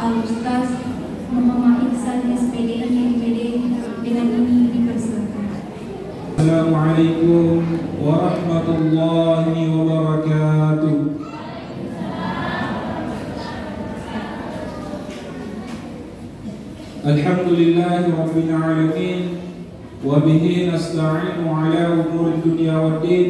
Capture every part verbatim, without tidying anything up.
Ustaz Muhammad Ihsan, S P D I, M P D, dengan ini dipersilakan. Assalamualaikum warahmatullahi wabarakatuh. Alhamdulillahi rabbil alamin, wa bihi nasta'inu ala umuri dunya waddin.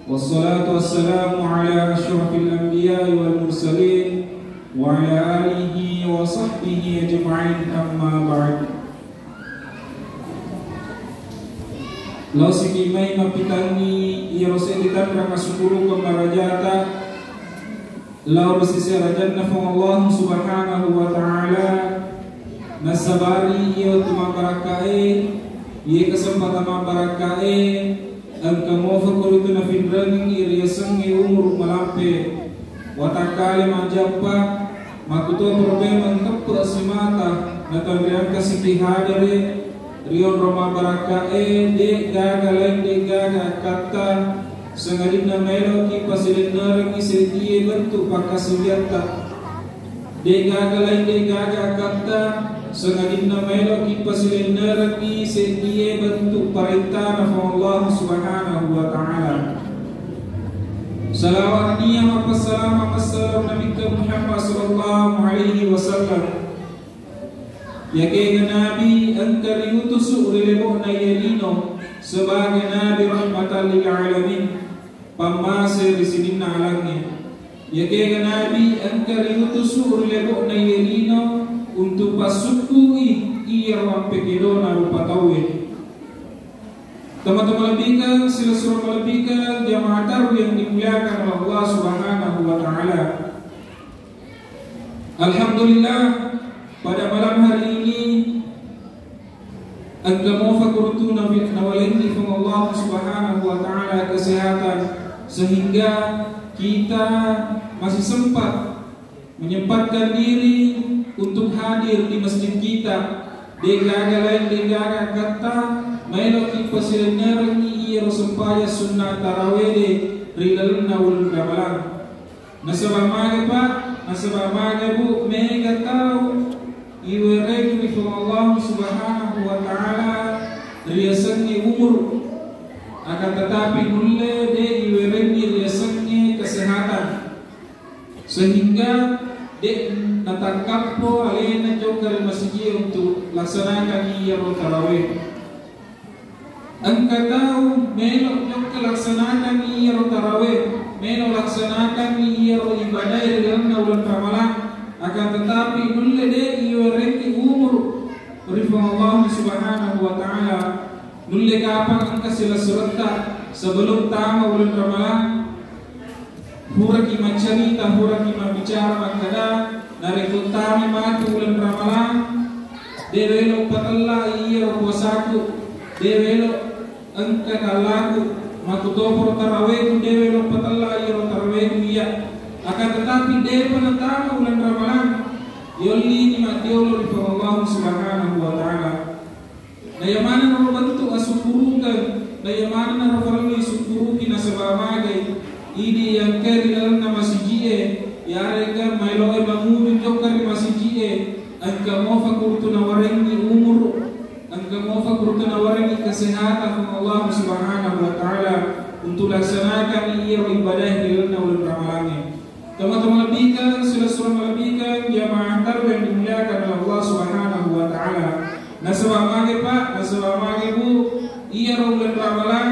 Wassalatu wassalamu ala asyrafil anbiya'i wal mursalin, wa ala alihi wa sahbihi ajma'in, amma ba'd. Laosiki mai mappitangngi iyaro seddi tanra masukkurukeng marajata lao ri sese arajanna Puang Allah Subhanahu wa Ta'ala, nasabari iya wettu mabbarakkae, iye kesempatan mabbarakkae, engka mofa koritu nafinrengengngi riasengnge umuru malampe, watakkale majjappa, makkutoparo memeng teppe simata, natanriangkasiki hadere, ri onrong mabbarakka'e, de'gaga laing, de'gaga akkatta, sangadinna maeloki pasilennerengngi seddie bentuk pakkasiwiatta. De'gaga laing, de'gaga akkatta, sangadinna maeloki pasilennerengngi seddie bentuk parentana Puang Allah Subhanahu wa Ta'ala. Salawat nennia mappassalama massalamu Nabitta Muhammad sallallahu alaihi wasallam. Iyakéga Nabi engka riutusu ri lebo'na iye lino sebagai Nabi rahmatan lil alamin, pammase ri sininna alangnge. Iyakéga Nabi engka riutusu ri lebo'na iye lino untu' passukkui iyaro ampekedona rupa tauwe. Teman-teman malebbikeng, silessureng malebbikeng, jamaah tarwih yang dimuliakan oleh Allah Subhanahu wa Ta'ala. Alhamdulillah, pada malam hari ini engka mofa kurutu nawi-, nawalengngi Puang Allah Subhanahu wa Ta'ala kesehatan, sehingga kita masih sempat menyempatkan diri untuk hadir di masjid kita. De'gaga lain, de'gaga katta, maeloki pasilennerengngi iyaro sempajang sunna tarawede ri lalenna uleng Ramalang. Nasaba mage, Pak? Nasaba mage, Bu? Mega tau iwerengngi ri Puang Allah Subhanahu wa Ta'ala riasengnge umuru, akan tetapi nulle de' iwerengngi riasengnge kesehatan, sehingga de' natakkappo alena jokka ri masigi untuk laksanakan iyaro tarawih. Engka tau melo jokka laksanakan iyaro tarawih, melo laksanakan iyaro ibadah ri lalenna uleng Ramalang, akan tetapi nulle de' iwerengngi umuru ri Puang Allah Subhanahu wa Ta'ala. Nulle kapang engka silessuretta sebelum tama uleng Ramalang, puraki maccarita, puraki mabbicara makkada, narekko tama matu uleng Ramalang, de' welo patella iyaro puasaku, de' welo engka kallaku, makkutoparo taraweku, de' welo patella iyaro taraweku iya. Akan tetapi de'pa natama uleng Ramalang, yollini maddiolo ri Puang Allah Subhanahu wa Ta'ala. Naiya manenna ro bentuk asukkurukeng, naiya manenna ro parellu isukkuruki nasaba magai, idi engka ri lalenna masiji'e, yarega maeloe mangunjung jokka ri masiji'e, engka mofa kurutu nawarengngi umuru, engka mofa kurutu nawarengngi kesehatan Allah Subhanahu wa Ta'ala untuk laksanakan iyaro ibadah ri lalenna uleng Ramalangnge. Tomatoa malebbikeng, silessureng malebbikeng, jamaah tarwih yang dimuliakan oleh Allah Subhanahu wa Ta'ala. Nasaba mage, Pak, nasaba mage, Bu, iyaro uleng Ramalang,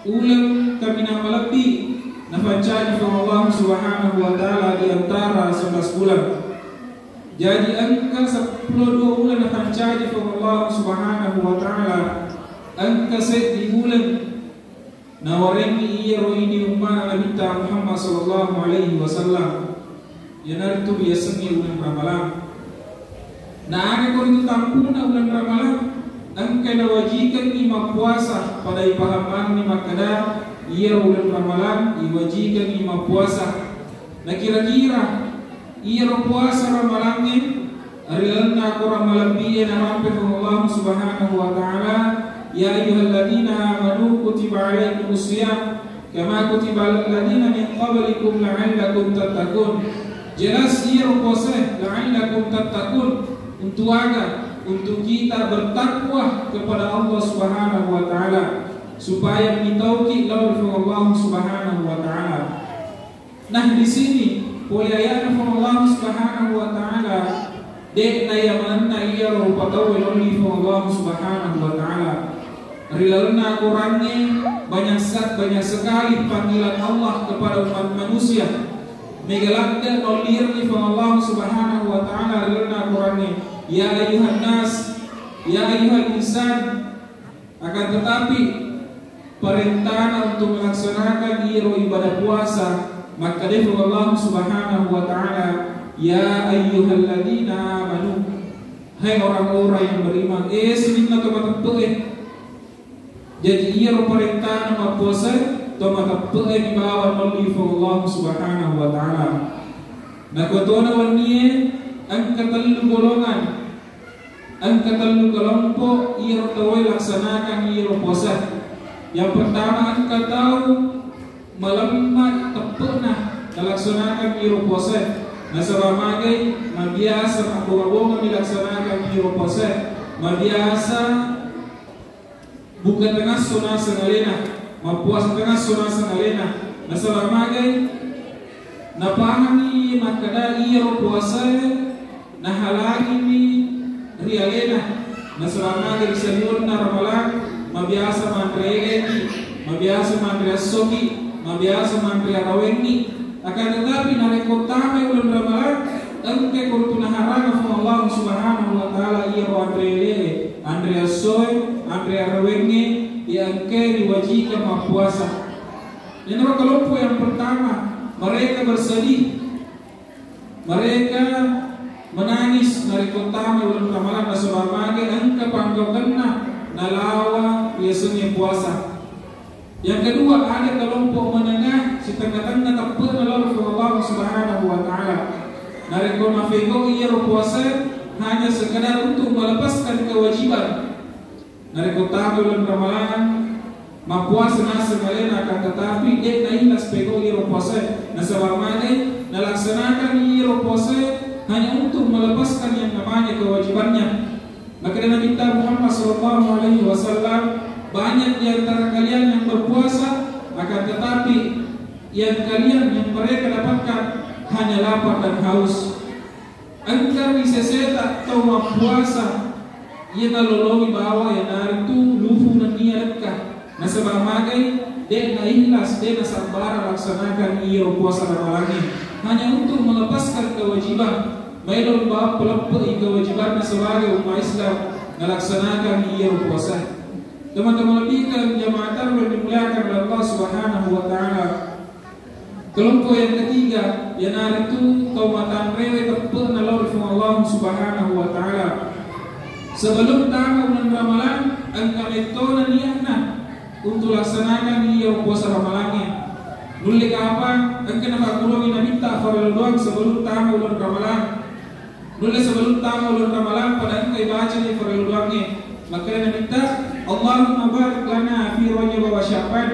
uleng kaminang malebbi napancaji Puang Allah Subhanahu wa Ta'ala di antara sebelas bulan. Jadi engka seppulo dua uleng napancaji Puang Allah Subhanahu wa Ta'ala, engka seddi uleng nawarengngi iyaro idi ummana Nabitta Muhammad sallallahu alaihi wasallam, iyanaritu riasengnge uleng Ramalang. Na aga koritu tampuna uleng Ramalang, engka nawajikengngi mappuasa, pada ipahang manenni makkada iyaro uleng Ramalang iwajikengngi mappuasa. Na kira-kira iyaro puasa Ramalangnge ri lalenna akorang malebbi'e narampe Puang Allah Subhanahu wa Ta'ala, "Ya ayyuhalladzina amanu kutiba alaikumus siyam kama kutiba alal ladzina min qablikum la'allakum tattaqun." Jelas iyaro puasae, la'allakum tattaqun, untuk aga? Untuk kita bertakwa kepada Allah Subhanahu wa Ta'ala, supaya mitauki lao ri Puang Allah Subhanahu wa Ta'ala. Nah, di sini pole ayatna Puang Allah Subhanahu wa Ta'ala, de' naiyamanenna iyaro rupa tauwe naolli Puang Allah Subhanahu wa Ta'ala. Ri lalenna Al-Qurangnge banyak sa-, banyak sekali panggilan Allah kepada umat manusia. Mega ladde' naollirni Puang Allah Subhanahu wa Ta'ala ri lalenna Al-Qurangnge, "Ya ayyuhan nas, ya ayyuhal insan." Akan tetapi, parentana untuk melaksanakan iyaro ibadah puasa, makkeda Puang Allah Subhanahu wa Ta'ala, "Ya ayyuhalladzina amanu," hai orang-orang yang beriman, eh, sininna to mateppe'e. Jadi, iyaro parentana mappuasa, to mateppe'e ni bawang naolli Puang Allah Subhanahu wa Ta'ala. Nakotona wennie, engka tellu golongan, engka tellu kelompok iyaro tauwe laksanakan iyaro puasa. Yang pertama, engka tau malemma teppe'na nalaksanakan iyaro puasa. Nasaba magai, mabiasa mabbonga-bonga milaksanakan iyaro puasa. Mabiasa buka tengasso naseng alena, mappuasa tengasso naseng alena. Nasaba magai, napahangi makkeda iyaro puasae nahalangimi ri alena. Nasaba magai ri saliwenna Ramalang, mabiasa manre eleki, mabiasa manre essoki, mabiasa manre arawengngi. Akan tetapi, narekko tamai uleng Ramalang, engka ko tu naharangeng Puang Allah Subhanahu wa Ta'ala iyaro anre ele, anre essoe, anre arawengnge, iya engkae riwajikang mappuasa. Iyanaro kelompok yang pertama, mereka bersedih, mereka menangis narekko tamai uleng Ramalang, nasaba magai engka panggaukenna nalawa riasengnge puasa. Yang kedua, ada kelompok menengah, sitengnga-tengnga teppe'na lao ri Puang Allah Subhanahu wa Ta'ala. Narekko mafegau iyaro puasa hanya sekedar untuk melepaskan kewajiban. Narekko tamai uleng Ramalang, mappuasa naseng alena, akan tetapi de' naikhlas pegau iyaro puasa. Nasaba magai, nalaksanakan iyaro puasa hanya untuk melepaskan yang namanya kewajibannya. Makkeda Nabitta Muhammad sallallahu alaihi wasallam, "Banyak di antara kalian yang berpuasa, akan tetapi yang kalian, yang mereka dapatkan hanya lapar dan haus." Engka ri seseta tau mappuasa, iya nalolongi bawa iyanaritu lufu nennia lekka. Nasaba magai, de' naikhlas, de' nasabbara laksanakan iyaro puasa Ramalangnge. Hanya untuk melepaskan kewajiban. Maelo bawang paleppe'i kewajibanna sebagai umma Islam, nalaksanakan iyaro puasa. Teman-teman lebih ke jamaah tarawih yang dimuliakan oleh Allah Subhanahu wa Ta'ala. Kelompok yang ketiga, iyanaritu tau matanrewe teppe'na lao ri Puang Allah Subhanahu wa Ta'ala. Sebelum tama uleng Ramalang, engka mettona niatna untuk laksanakan iyaro puasa Ramalangnge. Nulle kapang, engka napagguruangngi Nabitta farello doang sebelum tama uleng Ramalang. Nulle sebelum tama uleng Ramalang, pada engkai bacani farello doangnge. Makkeda Nabitta, "Allahumma barik lana fi Rajab wa Sya'ban,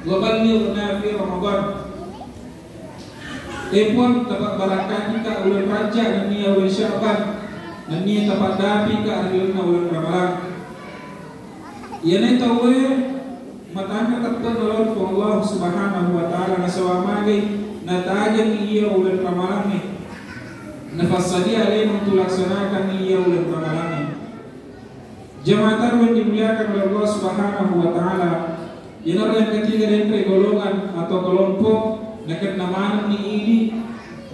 wa ballighna fi Ramadan." Eh Puang, tapabbarakkaki ka uleng Rajab nennia uleng Sya'ban, nennia tapaddapika ri lalenna uleng Ramalang. Iyanae tauwe matanre teppe'na lao ri Puang Allah Subhanahu wa Ta'ala, nasaba magai natajengngi iya uleng Ramalangnge, nafassadia alena untuk laksanakan iya uleng Ramalangnge. Jamaah tarawih yang dimuliakan oleh Allah Subhanahu wa Ta'ala, iyanaro yang ketiga denre golongan atau kelompok, nakenna manenni idi,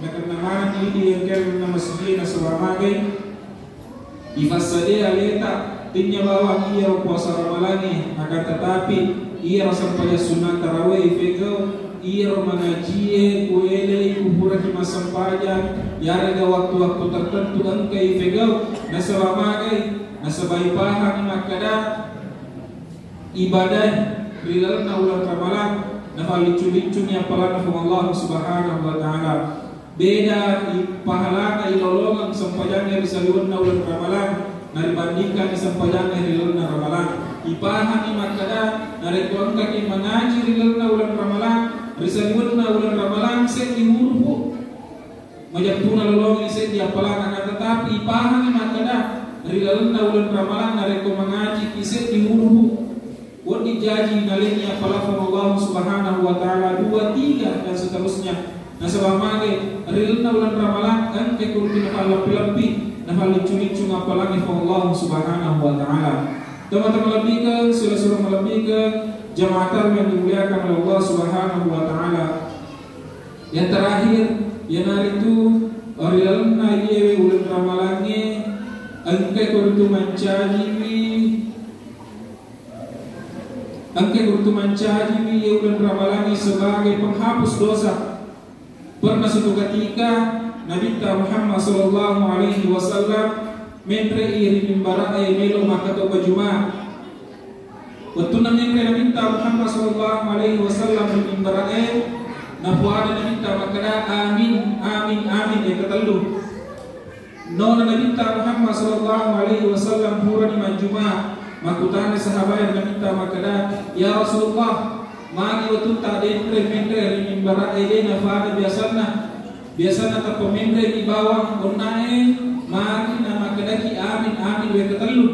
nakenna manenni idi yang kena masjid nasaba magai Ifassadé aléta, tennia bawang iyaro puasa Ramalangnge, akan tetapi iyaro sempajang sunnah tarawih ifegau, iyaro mangajie kuelei kupuraki massempajang, iyarega waktu-waktu tertentu engka ifegau, nasaba magai, nasaba ipahang makkeda, ibadae ri lalenna uleng Ramalang, nafalliccu-liccuni appalanna Puang Allah Subhanahu wa Ta'ala. Beda i-, pahalana ilolongeng sempajangnge ri saliwenna uleng Ramalang, naribandingkangngi sempajangnge ri lalenna Ramalang. Ipahangngi makkeda, narekko engkaki mangaji ri lalenna uleng Ramalang, ri saliwenna uleng Ramalang, seddi hurupu. Majappuna lolongi seddi appalang, akan tetapi ipahangi makkeda ri lalenna uleng Ramalang narekko mangajiki seddi hurufu, wedding jaji nalenni appalang Puang Allah Subhanahu wa Ta'ala, dua, tiga, dan seterusnya. Nasaba mage ri lalenna uleng Ramalang engka kurutu nafallebbi-lebbi, nafalliccu-liccu appalangnge Puang Allah Subhanahu wa Ta'ala. Teman-teman malebbikeng, sura-sura malebbikeng, jamaah tarawih yang dimuliakan oleh Allah Subhanahu wa Ta'ala. Yang terakhir, iyanaritu ri lalenna iyewe uleng Ramalangnge engka kurutu mancajiwi, engka kurutu mancajiwi iye uleng Ramalangnge sebagai penghapus dosa. Pernah suatu ketika Nabitta Muhammad sallallahu alaihi wasallam menre'i ri mimbara'e melo makkatoba Jumat. Wettunna menre Nabitta Muhammad sallallahu alaihi wasallam ri mimbara'e, napuada Nabitta makkeda, "Amin, amin, amin," yang ketellu. Nona Nabitta Muhammad sallallahu alaihi wasallam purani majjuma, makkutana sahabae Nabitta makkeda, "Ya Rasulullah, magi wettutta denre menre ri mimbara'e de nafada biasanna? Biasanna tappa menre mi bawang onnae, magi namakkedaki amin, amin, wekka tellu?"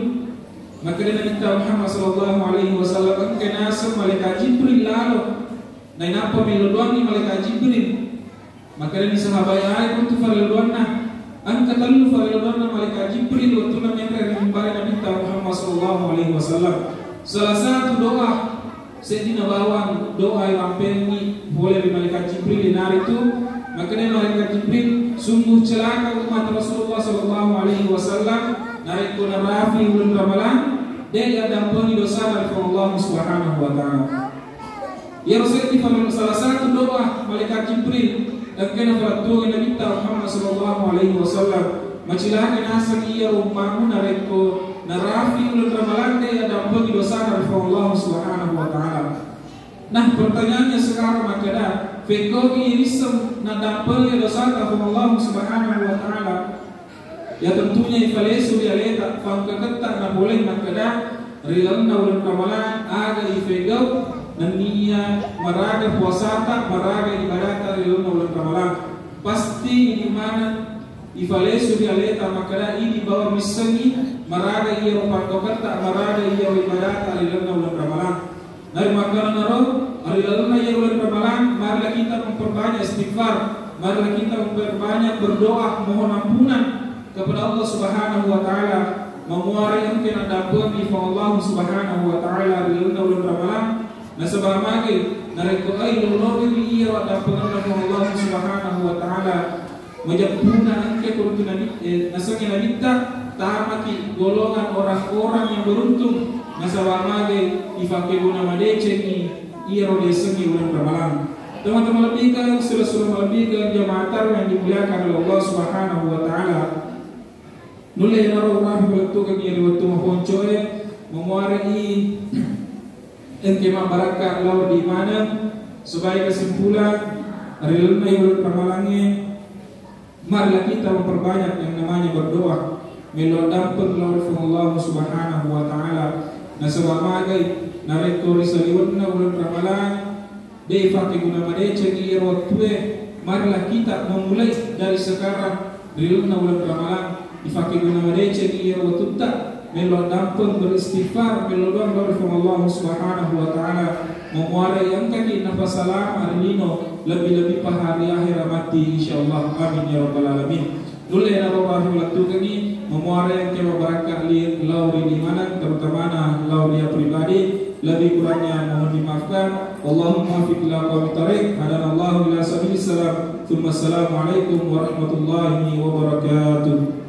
Makkedai Nabitta Muhammad sallallahu alaihi wasallam, "Engka naseng malaikat Jibril lalo." Nainappa melo doanni malaikat Jibril. Makkedani sahabae, "Ae kuntu farello doanna." Engka tellu farello doanna malaikat Jibril wettunna menre ri mimbare Nabitta Muhammad sallallahu alaihi wasallam. Salah satu doa seddina bawang doa rampengi pole ri malaikat Jibril, iyanaritu makkedai malaikat Jibril, "Sungguh celaka umat Rasulullah sallallahu alaihi wasallam narekko narafi uleng Ramalang, de yaddampengi dosana ri Puang Allah Subhanahu wa Ta'ala." Iyaro seddi fa-, salah satu doa malaikat Jibril engkana falettuangi Nabitta Muhammad sallallahu alaihi wasallam. Macilaka naseng iyaro ummamu narekko narafi uleng Ramalang de yaddampengi dosana ri Puang Allah Subhanahu wa Ta'ala. Nah, pertanyaannya sekarang makkeda, fekkogi risseng naddampengi dosata Puang Allah Subhanahu wa Ta'ala? Ya tentunya ifalesu ri aleta, fangkaketta napolei makkeda, ri lalenna uleng Ramalang aga ifegau nennia maraga puasata, maraga ibadata ri lalenna uleng Ramalang. Pasti idi maneng ifalesu ri aleta makkeda idi bawang missengi maraga iyaro pangkauketta, maraga iyaro ibadata ri lalenna uleng Ramalang. Nari makkananaro, ri lalenna iyaro uleng Ramalang, marilah kita memperbanyak istighfar, marilah kita memperbanyak berdoa mohon ampunan kepada Allah Subhanahu wa Ta'ala. Mamuare engke naddampengi Puang Allah Subhanahu wa Ta'ala ri lalenna uleng Ramalang. Nasaba mage narekko ai lolongeng iyaro addampengenna Puang Allah Subhanahu wa Ta'ala, majappuna engke kurutu nabi, eh, nasengnge Nabitta, tamaki golongan orang-orang yang beruntung, nasaba mage ifakkeguna madecengi iyaro riasengnge uleng Ramalang. Teman-teman malebbikeng, sura-sura malebbikeng, jamaah tarawih yang dimuliakan oleh Allah Subhanahu wa Ta'ala. Nulle naro urapi lettukengngi ri wettu maponcoe, mamuare'i engke mabbarakka lao di maneng. Sebagai kesimpulan, ri lalenna uleng Ramalangnge, marilah kita memperbanyak yang namanya berdoa, melo dampeng lao ri Puang Allah Subhanahu wa Ta'ala. Nasaba magai narekko ri saliwenna uleng Ramalang, de ifakkeguna madeceng iyaro wettue, marilah kita memulai dari sekarang, ri lalenna uleng Ramalang, ifakkeguna madeceng iyaro wettutta, melo dampeng beristighfar, melo doang lao ri Puang Allah Subhanahu wa Ta'ala, mamuare engkaki napasalama ri lino, lebbi-lebbi pa hari akhera matti, insyaallah. Amin ya rabbal alamin. Nulle naro urapi lettukengngi, mamuare engke mabbarakka lao ri maneng, terutamana lao ri pribadi, lebih kurangnya mohon dimaafkan. Allahumma muwaffiq ila aqwamit thariq, hadanallahu ila sabilis salam. Tsumma assalamualaikum warahmatullahi wabarakatuh.